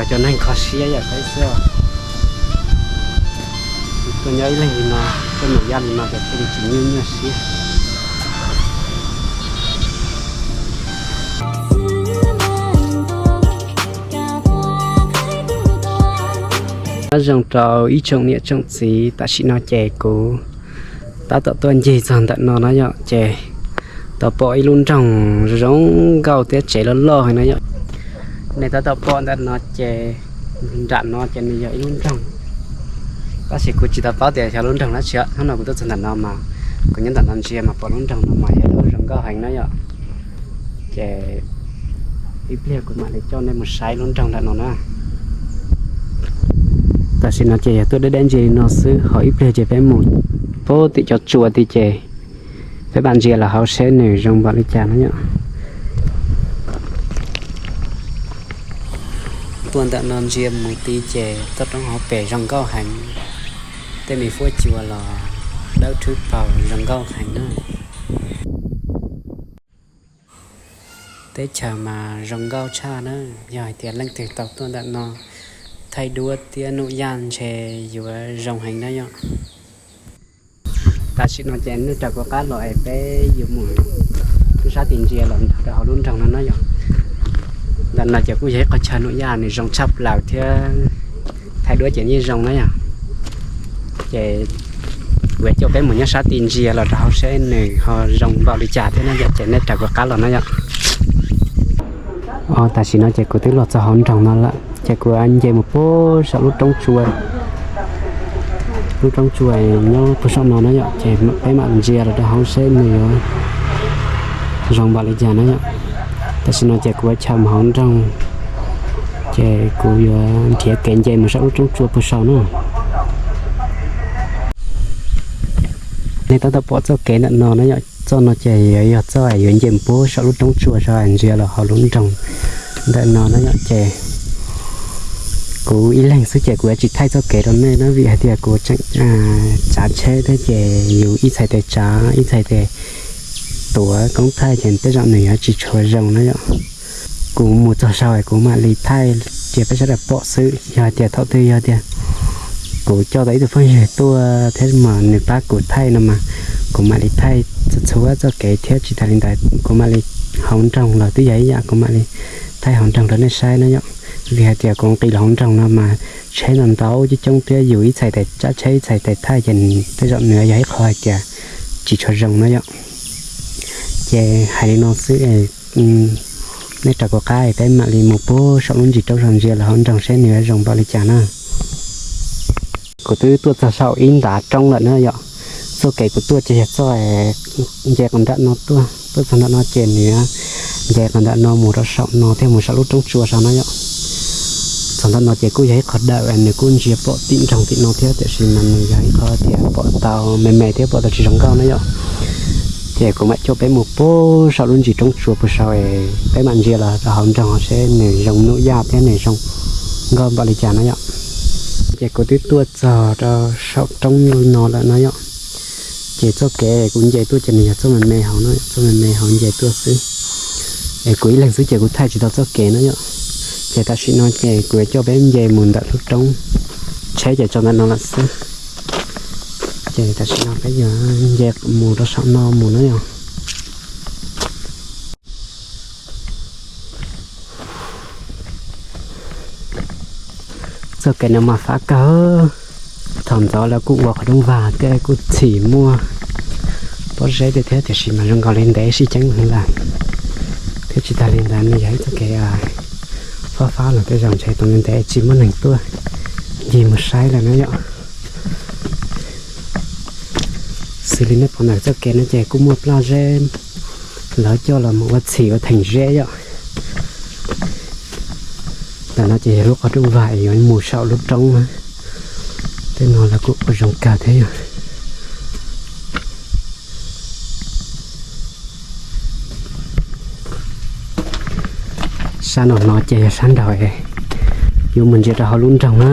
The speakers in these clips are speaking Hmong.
Cov neeg kho siab yam peb xwb, tuaj nyob ib leeg li no, tuaj nuam yaj li no ces thiaj li tsis nyuaj nyuaj siab. Nyob zoo rau ib tsoom niam tsoom txiv, tam sim no ces kuv tab tom tuaj ncig txog ntawm no na yom, ces tau pom ib lub nroog zoo nkauj thiab tsev loj loj heev na yom. Nej tab tom pom ntawm no ces, nram no ces nws yog ib lub nroog, tab sis kuv tsis tau paub tias yog lub nroog dab tsi. Hnub no kuv tuaj txog ntawm no mas kuv nyob ntawm no ntsia mas pom lub nroog no mas yog lub zoo nkauj heev na yom. Ces ib pliag kuv mam li coj nej mus saib lub nroog ntawm no na. Tam sim no ces yog tuaj deb deb ntsia li no xwb, ho ib pliag ces peb mus pab tim cov tsua tid ces peb mam ntsia los hauv seb nws zoo npaum li cas na yom. Tuaj ntawm no ntsia mus tid ces toj roob hauv pes zoo nkauj heev, tej me fuab cua los dawb rhwb paug zoo nkauj heev na. Teb chaws mas zoo nkauj tshaj na, yog hais tias leej twg tau tuaj ntawm no thaij duab thiab nuj yaj ntshe yuav zoo heev na yom. Tam sim no ces nej raws kuv qab los es peb yuav mus lub sab tim ntsia los rau hauv lub nroog no na yom. Ntawm no ces kuj yog ib qhov chaw nuj yaj nws zoo tshaj plaws thiab, thaij duab ces yeej zoo na yom. Ces kuv coj peb mus nyob sab tim ntsia los rau hauv seb nws ho zoo npaum li cas thiab na yom, ces nej raws kuv qab los na yom. Tam sim no ces kuv twb los txog hauv nroog no lawm ces kuv nce mus puag saum lub roob tsua, lub roob tsua nyob puag saum no na yom, ces peb mam ntsia los rau hauv seb nws yuav zoo npaum li cas na yom. Tam sim no ces kuv ua chaw mus hauv nroog, ces kuv yuav nrhiav kev nce mus saum lub roob tsua puag saum na. Nej tab tom pom txoj kev ntawm no na yom, txoj no ces yuav yog txoj yuav nce puag saum lub roob tsua saud ntsia los hauv lub nroog ntawm no na yom. Ces kuv ib leeg xwb ces kuv yuav tsis thaij txoj kev rau nej na, vim hais tias kuv tseem tsav tsheb thiab ces yus ib txhais tes tsav ib txhais tes tuav koob thaij ces tej zaum nws yuav tsis tshua zoo na yom. Kuv mus txog saud kuv mam li thaij cia peb sawv daws pom xwb. Yog hais tias thaum twg yog tias kuv coj tau ib tug phooj ywg tuaj thiab mas nws pab kuv thaij no mas kuv mam li thaij txhua txhua txoj kev thiab tsis tas li ntawd kuv mam li hauv nroog los twb yog ib yam, kuv mam li thaij hauv nroog rau nej saib na yom. Vim hais tias kuv nqis los hauv nroog no mas tsheb ntau ntau coob coob thiab yus ib txhais tes tsab tsheb ib txhais tes thaij ces tej zaum nws yog ib qho hais tias tsis tshua zoo na yom. Ces hais li no xwb, nej raws kuv qab peb mam li mus puag saum lub ntsis roob saud ntsia los hauv nroog seb nws yuav zoo npaum li cas na. Kuv twb tuaj txog saum ib ntav roob lawm na yom. Txoj kev kuv tuaj ces yog txoj nce qhov nram no tuaj, tuaj txog nram no ces nws nce qhov nram no mus rau saum no thiab mus saum lub roob tsua saud no yom. Txog nram no ces kuj yog ib qho dawm nws kuj ntsia pom tim nroog tim no thiab, tiam sis mas nws yog ib qho tias pom tau me me thiab pom tau tsis zoo nkauj na yom. Ces kuv mam coj peb mus puag saum lub ntsis roob tsua puag saud, peb mam ntsia los rau hauv nroog seb nws zoo nuj yaj thiab nws zoo nkauj npaum li cas na yom. Ces kuv twb tuaj txog rau saum roob no lawm no yom. Ces txoj kev kuv nce tuaj ces nws yog txoj me me hauv no, txoj me me hauv nce tuaj xwb. Es kuv ib leeg xwb ces kuv thaij tsis tau txoj kev no yom. Ces tam sim no ces kuv yuav coj peb nce mus ntawm lub roob, tsheb ces tso ntawm no lawm xwb. Ces tam sim no peb yuav nce mus rau saum no mus na yom. Txoj kev no mas fab kawg. Thaum ntxov lawv kuj ua qhov rooj vag thiab kuj txhim muaj pob zeb thiab, tiam sis mas zoo nkaus li ntev sib ceeb heev lawm. Thiab tsis tas li ntawd nws yog ib txoj kev fab fab los tej zaum ntshe tus ntev ntev tsis muaj neeg tuaj ncig mus saib lawm na yom. Xws li nej pom ntawm txoj kev no ces kuj muaj plaj zeb, lawv coj los mus ua txhim ua theem zeb yom. Ntawm no ces yog lub qhov rooj vag es yuav mus saum lub roob na. Tej no lawv kuj ua zoo kawg thiab yom. Sab no no ces yog sab nraud, yuav mus ntsia rau hauv lub nroog na.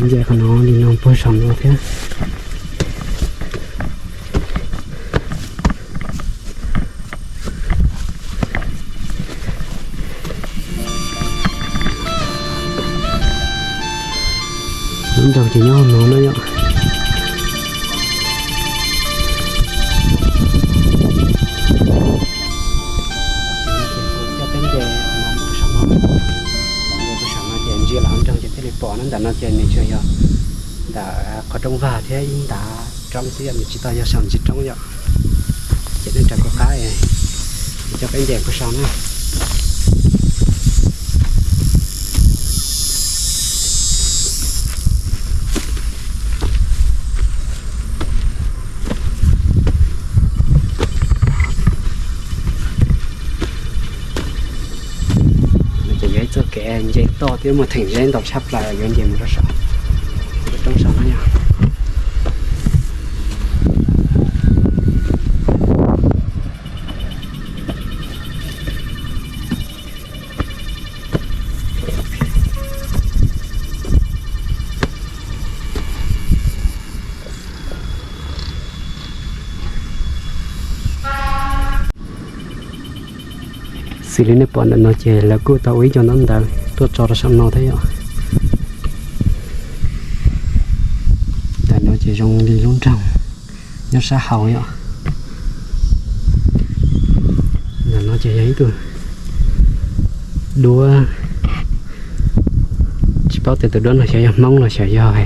Nce qhov no li no puag saum no thiab. Lub nroog ces nyob hauv no na yom. Ces kuv coj peb nce no mus rau saum no, nce rau saum no ces ntsia los hauv nroog ces thiaj li pom na. Ntawm no ces nws tsuas yog ntawm qhov roob vag thiab ib ntav roob xwb yom, nws tsis tau yog saum ntsis roob yom. Ces nej rau kuv qab, kuv coj peb nce kuv saum na. Ces yog ib txoj kev nce toj thiab muaj theem zeb ntau tshaj plaws, yuav nce mus rau saum roob saum no yom. Xws li nej pom ntawm no ces lawv kuj tau ua ib co ntaub ntawv tuaj tso rau saum no thiab yom. Ntawm no ces zoo li lub nroog nyob sab hauv yom. Ntawm no ces yog ib tug duab, tsis paub tias tus duab no xyov yog Hmoob los xyov yog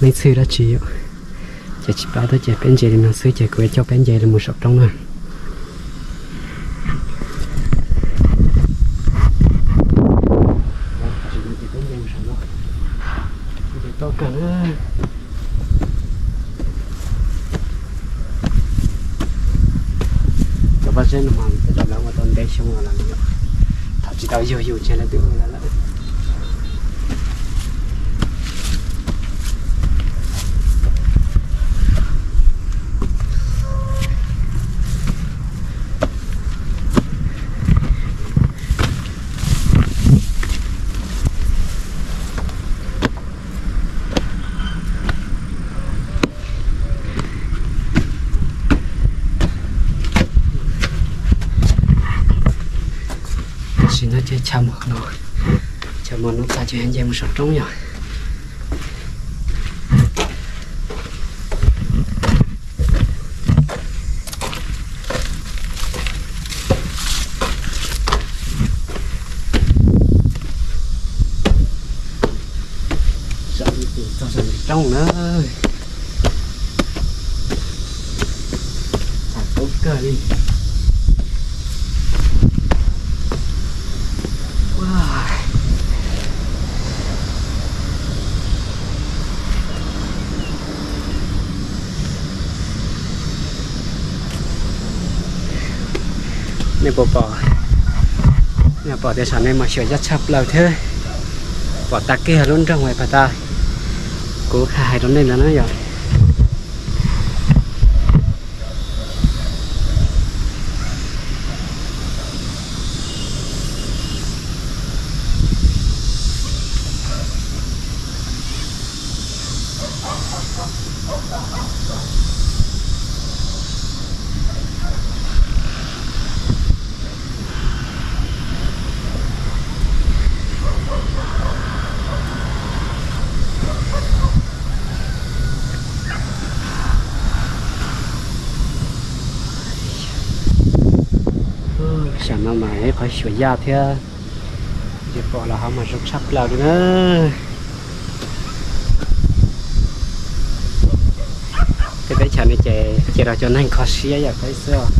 leej twg dab tsi yom. Ces tsis paub thiab ces peb nce li no xwb ces kuv coj peb nce li mus saum roob na. Cov pob zeb no mas lawv ua tau ntev xyoo los lawm, thaum tsis tau yug yus ces lawv twb ua lawm. Tam sim no ces chaw mos no, chaw mos no tag ces nce mus saum roob yom. Txog saum roob na, txaus kawg li. Nej puas pom, nej pom tias saum nej mas xyuas yaj tshaj plaws thiab, pom tag kiag lub nroog pag tas kuv hais rau nej ntawd na yom. Saum no mas ib qhov xyuas yaj thiab, ces pom los hauv mas zoo tshaj plaws li na. Tej teb chaws no ces cia rau cov neeg kho siab yam peb xwb os.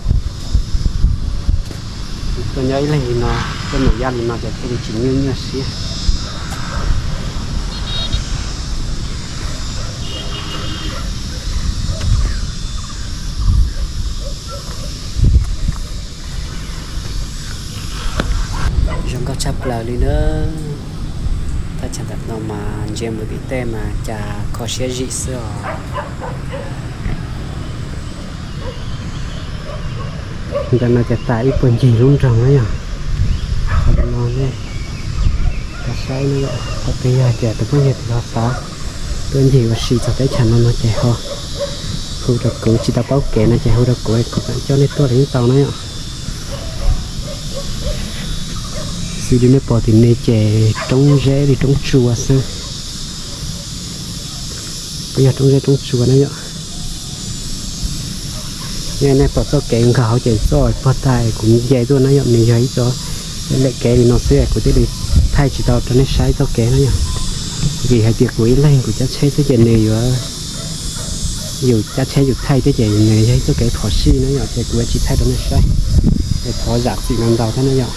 Tuaj nyob ib leeg li no, tuaj mus yaj li no ces thiaj li tsis nyuaj nyuaj siab. Zoo nkauj tshaj plaws li na. Thaj chaw ntawm no mas ntsia mus tim tej mas cas kho siab zim xwb os. Ntawm no ces tas ib puag ncig lub nroog na yom. Qhov no nej saib na yom, qhov twg yog tias tus phooj ywg twg ho xav tuaj ncig ua si txog teb chaws no no ces ho hu rau kuv, tsis tau paub kev no ces hu rau kuv, kuv mam coj nej tuaj li tau na yom. Xws li nej pom tim no ces roob zeb li roob tsua xwb. Yog roob zeb roob tsua na yom. Nej pom txoj kev nkag hauv ces txoj puag ta kuv nce tuaj na yom, nws yog ib co lem kev li no xwb kuv thiaj li thaij tsis tau rau nej saib txoj kev na yom. Vim hais tias kuv ib leeg kuv cab tsheb xwb ces nws yuav, yus cab tsheb yus thaij thiab ces nws yog ib txoj kev phom sij na yom, ces kuv yuav tsis thaij rau nej saib. Es thov zam txim ntau ntau thiab na yom.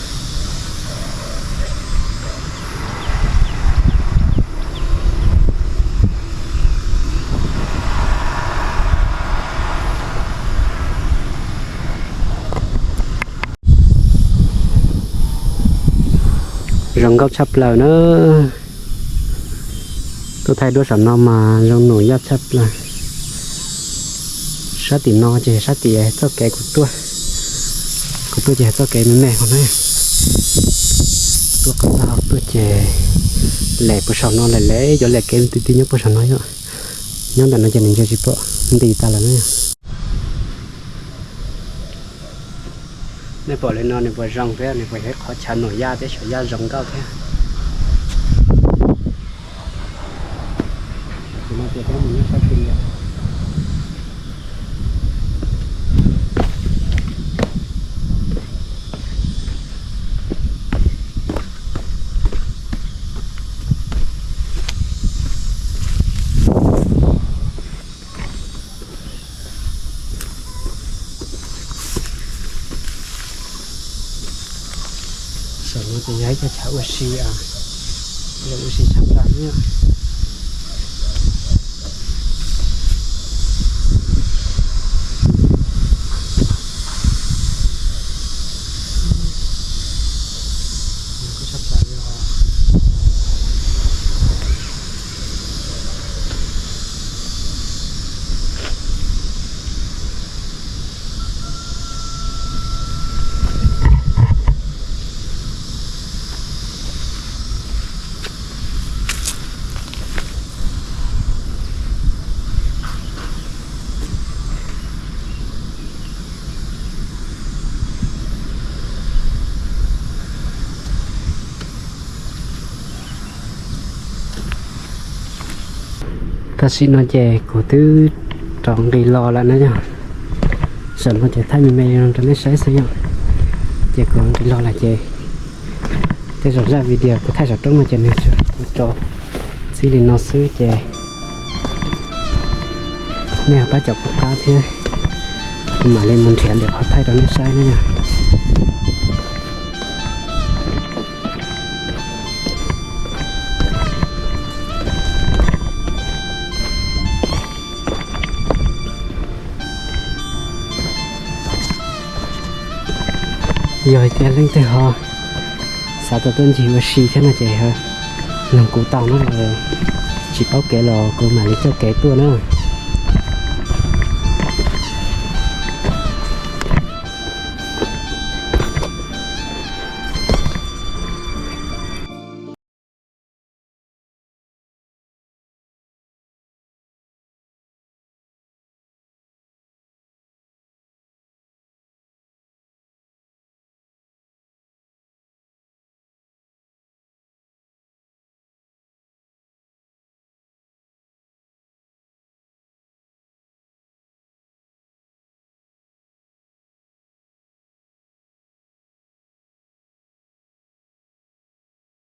Zoo nkauj tshaj plaws na. Tuaj thaij duab saum no mas zoo num yaj tshaj plaws. Sab tim no ces sab tim txoj kev kuv tuaj, kuv tuaj ces txoj kev me me hauv na. Tuaj qab tag hauv tuaj ces lem puag saum no lem lem, cov lem kev me ti ti nyob puag saum no yom. Nyob ntawm no ces nws ntsia tsis pom nti tas lawm na. Nej pom li no nws puas zoo thiab, nws puas yog ib qhov chaw num yaj thiab xyuas yaj zoo nkauj thiab. Saum no ces yog ib co chaw ua si, zoo ua si tshaj plaws na. Tam sim no ces kuv twb rov nqis los lawm na yom. Saum no ces thaij me me rau nej saib xwb yom. Ces kuv nqis los lawm ces tej zaum zaj video kuv thaij saum roob no ces nws tsuas ua rau txij li no xwb ces nej ho pab caum kuv qab thiab, kuv mam li mus nrhiav lwm qhov thaij rau nej saib na yom. Yog hais tias leej twg ho xav tau tuaj ncig ua si thiab no ces nug kuv tau na, tsis paub kev los kuv mam li coj kev tuaj na.